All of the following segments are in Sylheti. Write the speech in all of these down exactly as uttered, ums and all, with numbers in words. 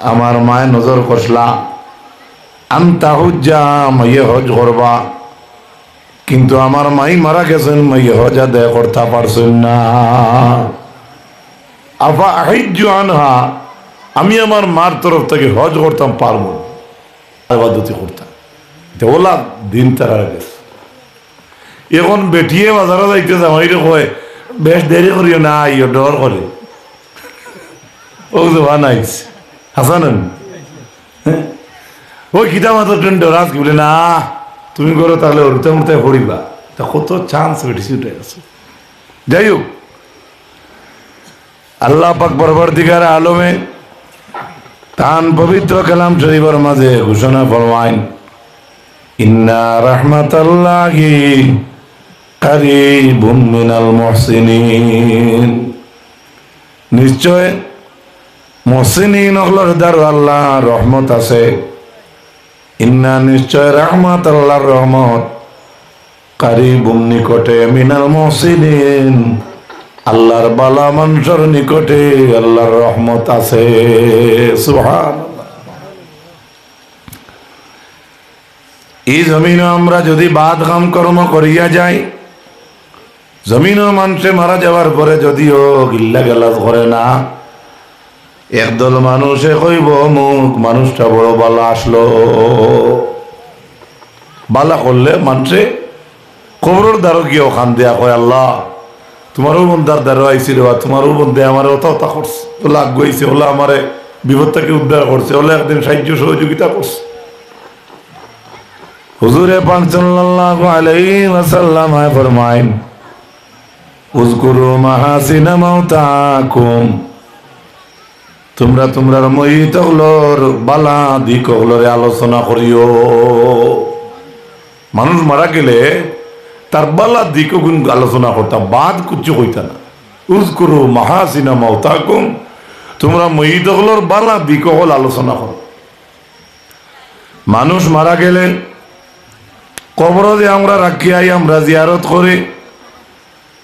আমার মায়ে নজর করছলা, আন তাহুজ্জা, মাইয়ে হজ করবা, কিন্তু আমার মাই মারা গেছইন, মাইয়ে হজ আদায় করতা পারছইন না। আফা আহুজ্জু আনহা, আমি আমার মার তরফ থাকি হজ করতাম পারমু, ইবাদতি করতাম। ইতা অলা দিন তারার গেছে। এখন বেটিয়ে বাজারো যাইতে জামাইরে কয়, "বেশ দেরি করিও না, আইও, ডর করে।" ও জবান আইছে। হাছা নানি? হ্যাঁ? ওই কিতা মাতো তুমি ডরাস কি? বলে, "না, তুমি করো তাহলে ওরুতে মুরুতে পড়িবা।" তা কত chance বেটি ছুটে গেছে। যাই হোক, আল্লাহ পাক পরওয়ারদিগার আলমে তান পবিত্র কালাম শরীফর মাঝে ঘোষণা ফরমাইন, "ইন্না রাহমাতাল্লাহি কারীবুম মিনাল মুহসিনিন।" নিশ্চয় মুহসিনিন অকলর দ্বারা আল্লাহর রহমত আছে। ইন্না, নিশ্চয়, রাহমাত, আল্লাহর রহমত, কারীবুম, নিকটে, মিনাল মুহসিনিন, আল্লাহর বালা মানষর নিকটে আল্লাহর রহমত আছে। সুবহানাল্লাহ। এই জমিনো আমরা যদি বাদ কাম কর্ম করিয়া যাই, জমিনো মানষে মারা যাওয়ার পরে যদিও গিল্লা গেলাজ করে না, একদল মানুষে কইবো, "অমুক মানুষটা বড় বালা আছলো।" বালা করলে মানষে কবরর দ্বারো গিয়াও কান্দিয়া কয়, "আল্লাহ, তুমারও বন্দার দ্বারো আইছি রে বা, তুমারও বন্দে আমারে অতা অতা করছে, অলা আগুয়াইছে, অলা আমারে বিপদ থাকি উদ্ধার করছে, অলা একদিন সাহায্য সহযোগিতা করছে।" হুজুরে পাক সাল্লাল্লাহু আলাইহি ওয়াসাল্লাম ফরমাইন, "উযকুরু মাহাসিনা মাওতাকুম।" তুমরা তুমরার মইত অকলর বালা দিক অকলরে আলোচনা করিও। মানুষ মারা গেলে তার বালা দিক অগুন আলোচনা করতা, বাদ কুচ্ছু কইতা না। "উযকুরু মাহাসিনা মাওতাকুম", তুমরা মইত অকলর বালা দিক অকল আলোচনা করো। মানুষ মারা গেলে কবরো যে আমরা রাখিয়াই, আমরা জিয়ারত করি,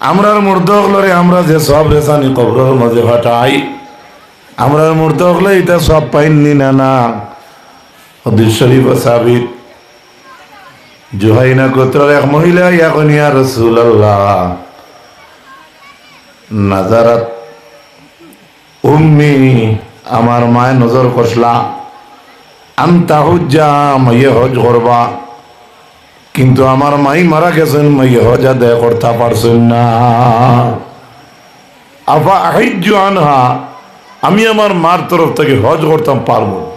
আমরার মুর্দা অকলরে আমরা যে সওয়াব রেসানি কবরর মাঝে ফাটাই, আমরার মুর্দা অকলে ইতা সওয়াব পাইননি না? না, হাদিস শরীফো সাবিত। জুহাইনা গোত্রর এক মহিলা ইয়া কইন, "ইয়া রাসূলুল্লাহ, নাযারাত উম্মি, আমার মায়ে নজর করছলা, আন তাহুজ্জা, মাইয়ে হজ করবা, কিন্তু আমার মাই মারা গেছইন, মাইয়ে হজ আদায় করতা পারছইন না। আফা আহুজ্জু আনহা, আমি আমার মার তরফ থাকি হজ করতাম পারমু?"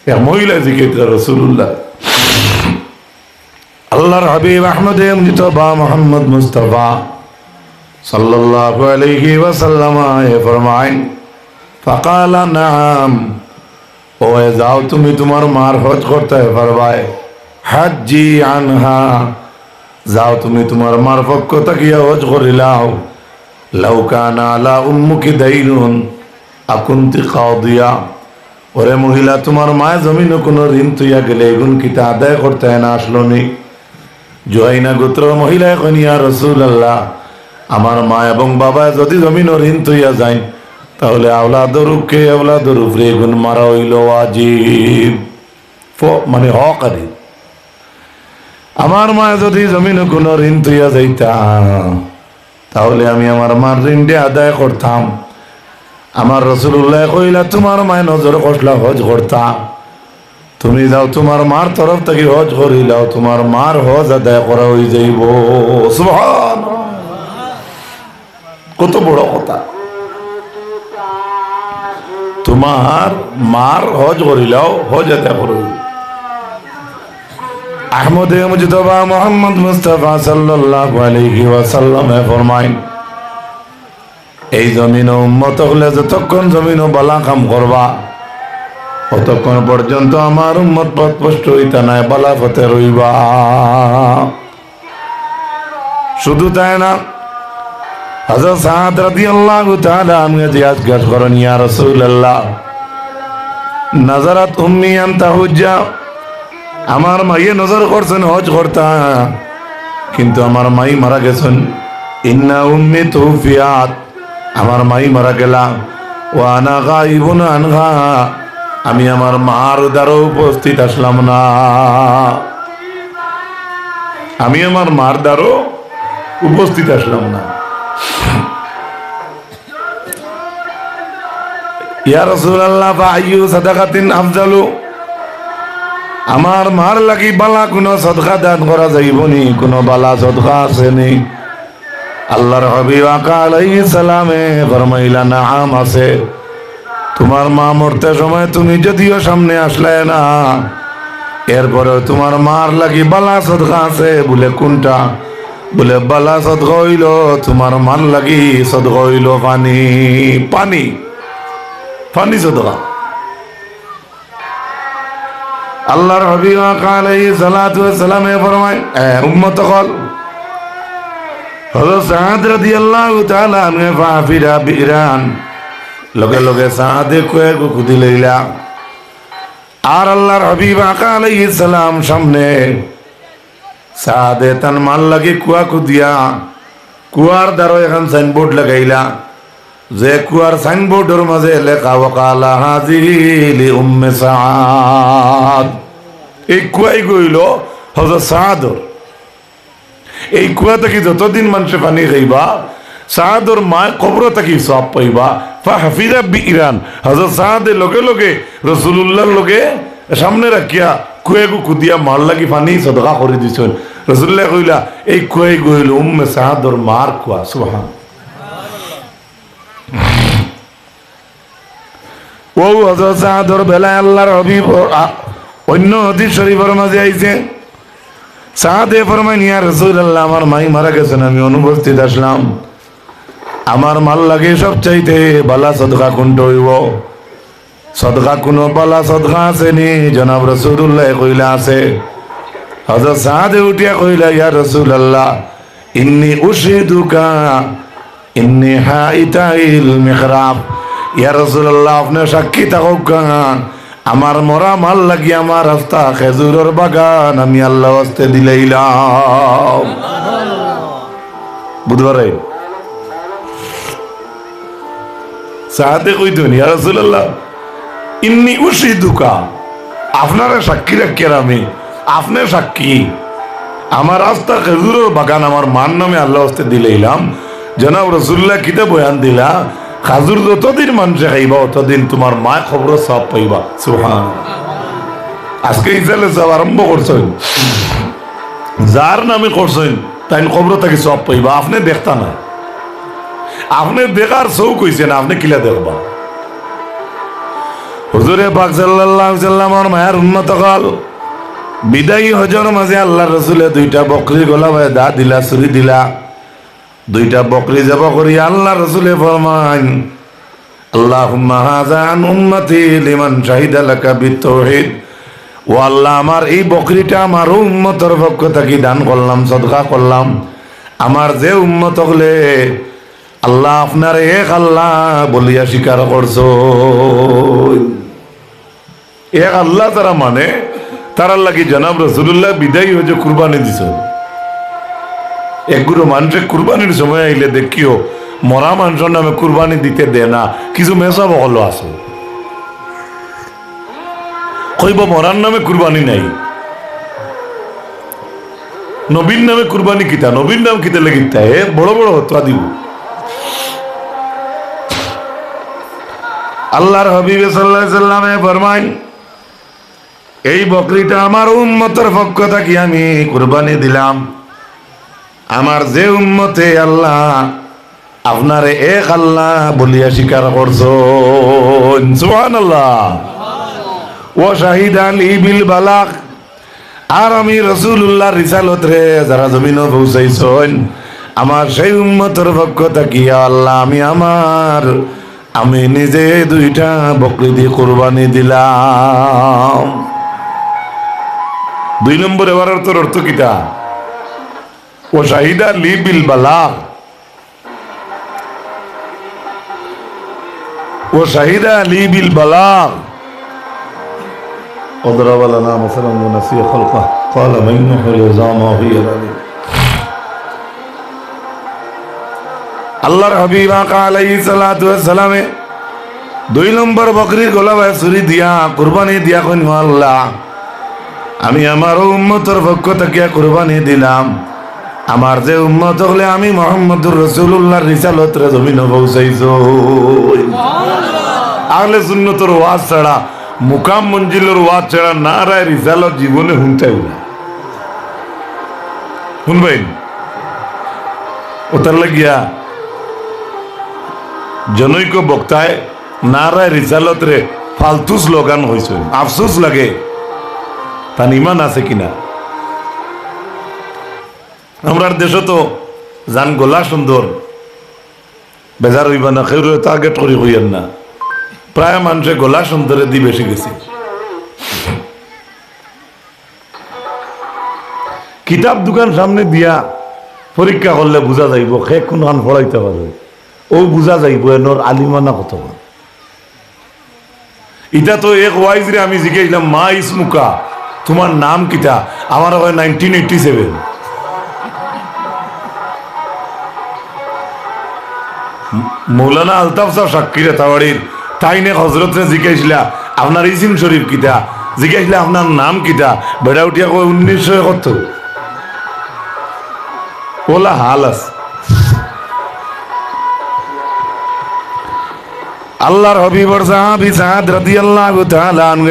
এক মহিলায় জিজ্ঞেস করলা, "রাসূলুল্লাহ, আল্লাহর হাবিব আহমদে মুজতবা মুহাম্মদ মুস্তাফা সাল্লাল্লাহু আলাইহি ওয়াসাল্লাম এ ফরমাইন, ফাকালা নাআম, ওয়ে যাও তুমি তুমার মার হজ করতায় পারবায়, হাজ্জি আনহা, যাও তুমি তুমার মার পক্ষ থাকিয়া হজ করিলাও, লাউ কানা আলা উম্মুকি দাইনুন আকুনতি কাদিয়া।" ওরে মহিলা, তুমার মায়ে জমিনো কুনু ঋণ থইয়া গেলে এগুন কিতা আদায় করতায় না আছলো নি? জুহাইনা গোত্রর মহিলায় কইন, "ইয়া রাসূলুল্লাহ, আমার মা এবং বাবায় যদি জমিনো ঋণ থইয়া যাইন, তাহলে আওলাদর উপরে, আওলাদর উপরে এগুন মারা অইলো ওয়াজিব।" ফ-, মানে হক আদি। আমার মায়ে যদি জমিনো কুনু ঋণ থইয়া যাইতা, তাহলে আমি আমার মার ঋণটা আদায় করতাম। আমার রাসূলুল্লায় কইলা, "তুমার মায়ে নজর করছলা হজ করতা, তুমি যাও তুমার মার তরফ থাকি হজ করিলাও, তুমার মার হজ আদায় করা অইযাইবো।" সুবহানাল্লাহ। কত বড় কথা। তুমার মার হজ করিলাও, হজ আদায় করো। আহমদে মুজতবা মুহাম্মদ মুস্তাফা সাল্লাল্লাহু আলাইহি ওয়াসাল্লামে ফরমাইন, এই জমিনো উম্মত অকলে যতক্ষণ জমিনো বালা কাম করবা, অতক্ষণ পর্যন্ত আমার উম্মত পথভ্রষ্ট অইতা নায়, বালা পথে রইবা। শুধু তাই না, হযরত সাদ রাদিয়াল্লাহু তাআলা আনহু জিজ্ঞাসা করইন, "ইয়া রাসূলুল্লাহ, নাযারাত উম্মি আন তাহুজ্জা, আমার মাইয়ে নজর করছইন হজ করতা, কিন্তু আমার মাই মারা গেছইন। ইন্না উম্মি তুফিয়াত, আমার মাই মারা গেলা।" ওয়া আনা গাইবুন আনহা, আমি আমার মার দ্বারও উপস্থিত আসলাম না, আমি আমার মার দ্বারও উপস্থিত আসলাম না। ইয়া রাসূলুল্লাহ, ফা আইয়ু সাদাকাতিন আফজালু, আমার মার লাগি বালা কুনু সদকা দান করা যাইবনি? কুনু বালা সদকা আছেনি? আল্লাহর হাবিব আকা আলাইহিস সালামে ফরমাইলা, নাম আছে। তুমার মা মরতে সময় তুমি যদিও সামনে আসলায় না, এরপরেও তুমার মার লাগি বালা সদকা আছে। বুলে, কুনটা? বুলে, বালা সদকা অইলো, তুমার মার লাগি সদকা অইলো পানি, পানি, পানি সদকা। আল্লাহর হাবিব আকা আলাইহিস সালাতু ওয়াস সালামে ফরমাইন, এ উম্মত অকল, হযরত সাদ রাদিয়াল্লাহু তাআলা আনহু ফাহাফিরা বিরান, লগে লগে সাদে কুয়া কুদি লইলা। আর আল্লাহর হাবিব আকা আলাইহিস সালাম সামনে সাদে তান মার লাগি কুয়া কুদিয়া, কুয়ার দ্বারো এখান সাইনবোর্ড লাগাইলা, যে কুয়ার সাইনবোর্ডর মাঝে লেখা, "ওয়াকালা হাযিহি লি উম্মে সাদ।" এই কুয়াই গইল হযরত সাদর। এই কুয়া থাকি যতদিন মানষে পানি খাইবা, সাদর মায় কবর থাকি সওয়াব পাইবা। ফাহাফিরা বিরান, হযরত সাদে লগে লগে রাসূলুল্লাহর লগে সামনে রাখিয়া কুয়াগু কুদিয়া মার লাগি পানি সদকা করি দিছইন। রাসূলুল্লাহ কইলা, এই কুয়াই গইল উম্মে সাদর মার কুয়া। সুবহান। ও হযরত সাদর বেলায় আল্লাহর হাবিব, আ, অন্য হাদিস শরীফর মাঝে আইছে, সাদে ফরমাইন, ইয়া রাসূলুল্লাহ, আমার মাই মারা গেছইন, আমি অনুপস্থিত আসলাম। আমার মার লাগি সবচাইতে বালা সদকা কুনটা অইবো? সদকা কুনু বালা সদকা আছেনি? জনাব রাসূলুল্লাহ কইলা, আছে। হযরত সাদে উঠিয়া কইলা, ইয়া রাসূলুল্লাহ, ইন্নী উশহিদুকা, ইন্নী হাইতাইল মিহরাব। ইয়া রাসূলুল্লাহ, আপনে সাক্ষী থাকউক্কা, আমার মরা মার লাগি আমার আস্তা খেজুরর বাগান আমি আল্লাহর ওয়াস্তে দিলাইলাম। বুঝবারে? সাদে কইতইন, ইয়া রাসূলুল্লাহ, ইন্নী উশহিদুকা, আপনারে সাক্ষী রাখিয়ার আমি, আপনে সাক্ষী, আমার আস্তা খেজুরর বাগান আমার মার নামে আল্লাহর ওয়াস্তে দিলাইলাম। জনাব রাসূলুল্লাহ কিতা বয়ান দিলা, খাজুর যতদিন মানষে খাইবা, অতদিন তুমার মায় কবরো সওয়াব পাইবা। সুবহান। আজকে ইসালে সওয়াব আরম্ভ করছইন, যার নামে করছইন, তাইন কবরো থাকি সওয়াব পাইবা, আপনে দেখতা না। আপনে দেখার চউখ অইছে না, আপনে কিলা দেখবা? হুজুরে পাক সাল্লাল্লাহু আলাইহি ওয়াসাল্লামর মায়ার উম্মত অকল, বিদায়ী হজর মাঝে আল্লাহর রসুলে দুইটা বকরির গলা বায় দা দিলা, ছুরি দিলা। দুইটা বকরি জবো করি আল্লাহর রসুলে ফরমাইন, আল্লাহুম্মা হাযা আন উম্মতি লিমান শাহিদা লাকা বিত তাওহীদ। ও আল্লাহ, আমার এই বকরিটা আমার উম্মতর পক্ষ থাকি দান করলাম, সদকা করলাম। আমার যে উম্মত অকলে আল্লাহ আপনারে এক আল্লাহ বলিয়া স্বীকার করছইন, এক আল্লাহ যারা মানে, তারার লাগি জনাব রাসূলুল্লাহ বিদায়ী হজে কুরবানি দিছইন। একগুলো মানষে কুরবানির সময় আইলে দেখিও, মরা মানষর নামে কুরবানি দিতে দেয় না। কিছু মেসাব অকলও আছে, কইবো, মরার নামে কুরবানি নাই, নবীর নামে কুরবানি কিতা, নবীর নাম কিতা লেখিতা, এ বড় বড় হতরা দিব। আল্লাহর হাবিবে সাল্লাল্লাহু আলাইহি সাল্লামে ফরমাইন, এই বকরিটা আমার উম্মতর পক্ষ থাকি আমি কুরবানি দিলাম। আমার যে উম্মতে আল্লাহ আপনারে এক আল্লাহ বলিয়া স্বীকার করছইন। সুবহানাল্লাহ। ওয়া শাহিদা লি বিল বালাগ। আর আমি রাসূলুল্লাহর রিসালতরে যারা জমিনো পৌঁছাইছইন, আমার সেই উম্মতর পক্ষ থাকি, ইয়া আল্লাহ, আমি আমার, আমি নিজে দুইটা বকরি দি কুরবানি দিলাম। দুই নম্বর এবারর অর্থ কিতা? ওয়া শাহিদা লি বিল বালাগ। ওয়া শাহিদা লি বিল বালাগ। ওয়া দারাবা লানা মাসালান ওয়া নাসিয়া খালকাহ। ক্বালা মান ইউহয়িল ইযামা ওয়া হিয়া রামীম। আল্লাহর হাবিব আকা আলাইহিস সালাতু ওয়াস সালামে দুই নম্বর বকরির গলা বায় ছুরি দিয়া কুরবানি দিয়া কইন, "ও আল্লাহ, আমি আমার উম্মতর পক্ষ থাকিয়া কুরবানি দিলাম। আমার যে উম্মত অকলে আমি মুহাম্মদুর রাসূলুল্লাহর রিসালতরে জমিনো পৌঁছাইছইন।" আহলে সুন্নতর ওয়াজ ছাড়া, মুকাম মঞ্জিলর ওয়াজ ছাড়া নারায়ে রিসালত জীবনে হুনতায় না। হুনবায়নি? অতার লাগিয়া জনৈক বক্তায় নারায়ে রিসালতরে ফালতু স্লোগান কইছইন। আফসোস লাগে, তান ইমান আছে কিনা। আমরার দেশো তো যান গলা সুন্দর, বেজার অইবা না, কেউরে টার্গেট করি কইয়ার না, প্রায় মানষে গলা সুন্দরেদি বেশি গেছে। কিতাব দুখান সামনে দিয়া পরীক্ষা করলে বুঝা যাইবো কে কুনখান পড়াইতা পারে। অউ বুঝা যাইবো এনর আলিমানা কতখান। ইটা তো এক ওয়াইজরে আমি জিগাইছলাম, "মা ইসমুকা, তুমার নাম কিতা?" আমারে কয়, "নাইনটিন এইট্টি সেভেন।" মৌলানা আলতাফ সাব সাক্ষী রেতাবাড়ির, তাইন এক হজরতরে জিগাইছলা, "আপনার ইসিম শরীফ কিতা?" জিগাইছলা, "আপনার নাম কিতা?" বেটা উঠিয়া কয়, "উনিশশো একাত্তর।" অলা হাল আছে। আল্লাহর হাবিবর সাহাবী সাদ রাদিয়াল্লাহু তাআলা আনহু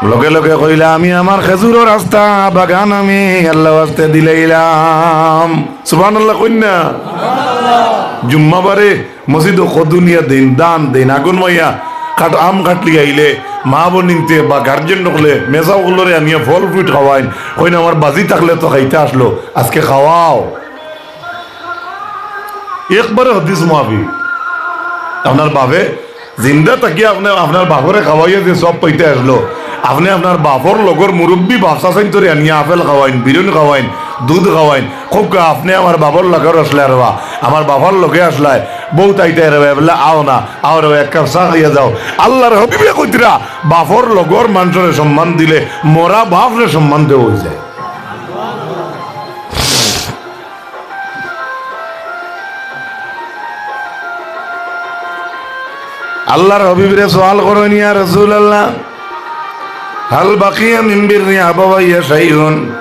লগে লগে কইলা, "আমি আমার খেজুরর রাস্তা বাগান আমি আল্লাহর ওয়াস্তে দিলাইলাম।" সুবহানাল্লাহ কইন না? জুম্মাবারে মসজিদো কদুনিয়া দেইন, দান দেইন, আগুন মাইয়া কাট-, আম কাটলি আইলে মা বইনতে বা গার্জিয়ান অকলে মেসাব অকলরে আনিয়া ফল fruit খাওয়াইন, কইন, "আমার বাজি থাকলে তো খাইতা আছলো, আজকে খাওয়াও।" একবারে হাদিস মাফিক। আপনার বাফে জিন্দা থাকিয়া আপনে আপনার বাফরে খাওয়াইয়া যে সওয়াব পাইতা আছলো, আপনে আপনার বাফর লগর মুরব্বি বাফ চাচাইন্তরে আনিয়া আপেল খাওয়াইন, বিরইন খাওয়াইন, দুধ খাওয়াইন, কউক্কা আপনে আমার বাফর লগর আছলায় রেবা, আমার বাফর লগে আছলায়, বউত আইতায় রেবা, এবলা আও না, আও রেবা, এক কাপ চা খাইয়া যাও। আল্লাহর হাবিবে কইতরা, বাফর লগর মানষরে সম্মান দিলে মরা বাফরে সম্মান দেওয়া অইযায়। আল্লাহর হাবিবরে সওয়াল করইন, "ইয়া রাসূলুল্লাহ, হাল বাকিয়া মিন বিররি আবাওয়াইয়া শাইউন?"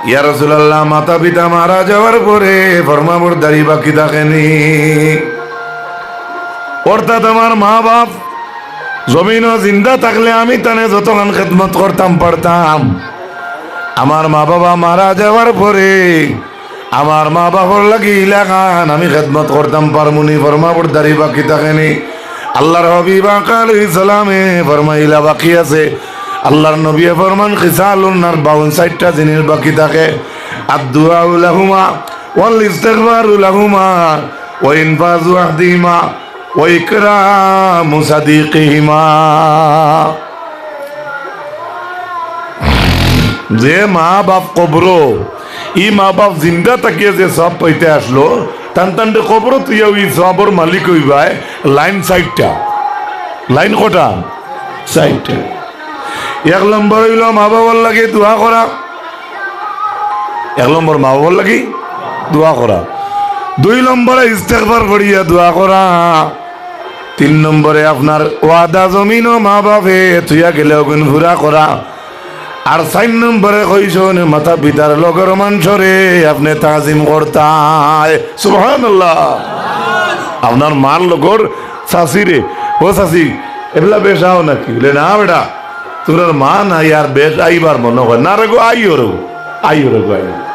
ইয়া রাসূলুল্লাহ, মাতা পিতা মারা যাওয়ার পরে ফরমাবরদারি বাকি থাকেনি? অর্থাৎ আমার মা বাফ জমিনো জিন্দা থাকলে আমি তানে যতখান খেদমত করতাম পারতাম, আমার মা বাবা মারা যাওয়ার পরে আমার মা বাফর লাগি ইলাখান আমি খেদমত করতাম পারমুনি, ফরমাবরদারি বাকি থাকেনি? আল্লাহর হাবিব আকা আলাইহিস সালামে ফরমাইলা, "বাকি আছে।" আল্লাহর নবীয়ে ফরমান, "খিসালুন আরবাউন", চাইরটা জিনিস বাকি থাকে। আদ-দুআউ লাহুমা, ওয়াল ইস্তিগফারু লাহুমা, ওয়া ইনফাযু আহদিহিমা, ওয়া ইকরামু সাদিকিহিমা। যে মা বাফ কবরো, ই মা বাফ জিন্দা থাকিয়া যে সওয়াব পাইতা আছলো, তান তানরে কবরো থুইয়া অউ সওয়াবর মালিক অইবায়। লাইন চাইরটা। লাইন কয়টা? চাইরটা। এক নম্বর অইলো মা বাবার লাগি দোয়া করা। এক নম্বর মা বাবার লাগি দোয়া করা। দুই নম্বরে ইস্তেগফার পড়িয়া দোয়া করা। তিন নম্বরে আপনার ওয়াদা জমিনো মা বাফে থুইয়া গেলে অগুন পুরা করা। আর চাইর নম্বরে কইছইন মাতা পিতার লগর মানষরে আপনে তাজিম করতায়। সুবহানাল্লাহ। আপনার মার লগর চাচিরে, "ও চাচি, এবলা বেশ আও নাকি?" বলে, "না বেটা, তুমরার মা নাই আর বেশ আইবার মনো কয় না রে গো, আইও রে গো, আইও রে গো, আইও।"